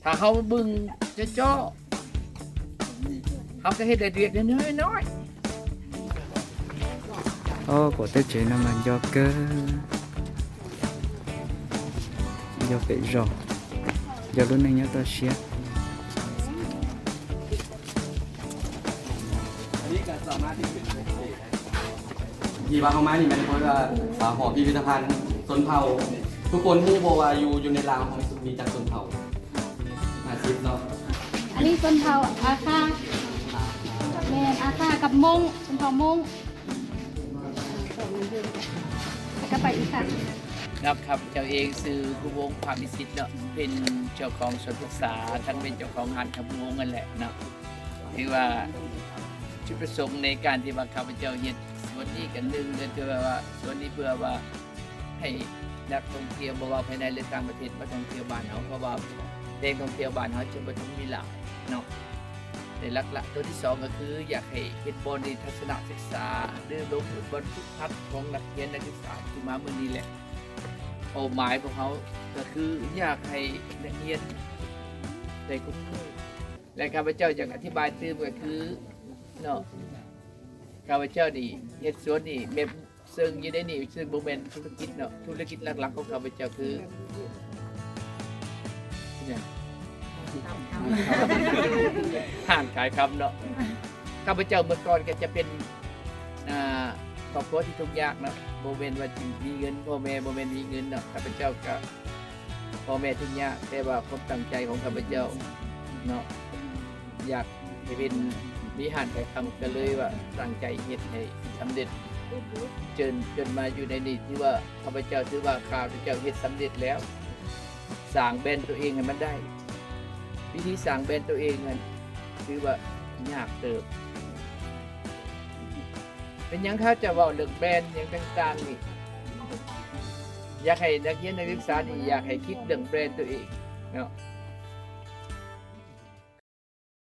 ຖ້າເຮົາເບິ່ງເຈາະໆ ເຮົາກໍເຮັດໄດ້ວຽກນ້ອຍໆ. Ồ, của Tết chế nó mà do cơ, do phải rổ, do lúc này nhớ tao siết. ອັນນີ້ກໍສາມາດທີ່ເປັນ ທີ່ວ່າເຮົາມານີ້ແມ່ນເພາະວ່າ ອ່າ ຫໍພິພິທະພັນຊົນເຜົ່າ ທຸກຄົນຮູ້ບໍ່ວ່າຢູ່ ຢູ່ໃນລາວເຮົາມີຈັກຊົນເຜົ່າ? ຫ້າສິບເນາະ. ອັນນີ້ຊົນເຜົ່າອາຄາ ແມ່ນ ອາຄາກັບມົ້ງ ຊົນເຜົ່າມົ້ງ ແລ້ວກໍໄປອີກຂ້າງ. ເນາະ ຂ້າພະເຈົ້າເອງຊື່ ພູວົງ ພາວິສິດເນາະ ເປັນເຈົ້າຂອງສວນພຶກສາ ທັງເປັນເຈົ້າຂອງຮ້ານຄຳພູວົງນັ້ນແຫຼະເນາະ. ຖືວ່າຈຸດປະສົງໃນການທີ່ວ່າຂ້າພະເຈົ້າເຮັດສວນນີ້ ກໍໜຶ່ງກໍຄືວ່າສວນນີ້ເພື່ອວ່າໃຫ້ນັກທ່ອງທ່ຽວ ບໍ່ວ່າພາຍໃນ ຫຼື ຕ່າງປະເທດ ມາທ່ອງທ່ຽວບ້ານເຮົາ ເພາະວ່າແຫຼ່ງທ່ອງທ່ຽວບ້ານເຮົາຈະບໍ່ທັນມີຫຼາຍເນາະ. ແລະ ຫຼັກໆ ຕົວທີສອງກໍຄືຢາກໃຫ້ເປັນບ່ອນທີ່ທັດສະນະສຶກສາ ຫຼື ລົງເປັນບ່ອນຝຶກຫັດຂອງນັກຮຽນນັກສຶກສາທີ່ມາມື້ນີ້ແຫຼະ. ເປົ້າໝາຍຂອງເຮົາກໍຄືຢາກໃຫ້ນັກຮຽນໄດ້ຄຸ້ນເຄີຍ ແລະ ຂ້າພະເຈົ້າຢາກອະທິບາຍຕື່ມກໍຄືເນາະ ຂ້າພະເຈົ້ານີ້ເຮັດສວນນີ້ແມ່ນ ເຊິ່ງຢູ່ໃນນີ້ ເຊິ່ງບໍ່ແມ່ນທຸລະກິດເນາະ ທຸລະກິດຫຼັກໆຂອງຂ້າພະເຈົ້າຄືຫຍັງ? ຮ້ານຂາຍຄຳເນາະ. ຂ້າພະເຈົ້າເມື່ອກ່ອນກໍຈະເປັນ ອ່າ ຄອບຄົວທີ່ທຸກຍາກເນາະ ບໍ່ແມ່ນວ່າຊິມີເງິນ ພໍ່ແມ່ບໍ່ແມ່ນມີເງິນເນາະ ຂ້າພະເຈົ້າກໍ ພໍ່ແມ່ທຸກຍາກ ແຕ່ວ່າຄວາມຕັ້ງໃຈຂອງຂ້າພະເຈົ້າເນາະ ຢາກໃຫ້ເປັນມີຮ້ານຂາຍຄຳ ກໍເລີຍວ່າຕັ້ງໃຈເຮັດໃຫ້ສຳເລັດ ຈົນ ຈົນມາຢູ່ໃນນີ້ ຖືວ່າຂ້າພະເຈົ້າ ຖືວ່າຂ້າພະເຈົ້າເຮັດສຳເລັດແລ້ວ ສ້າງແບຣນຕົວເອງໃຫ້ມັນໄດ້. ວິທີສ້າງແບຣນຕົວເອງນັ້ນ ຖືວ່າຍາກເຕີບ. ເປັນຫຍັງຂ້າຈະເວົ້າເລື່ອງແບຣນຫຍັງຕ່າງໆນີ້ ຢາກໃຫ້ນັກຮຽນນັກສຶກສານີ້ ຢາກໃຫ້ຄິດເລື່ອງແບຣນຕົວເອງເນາະ.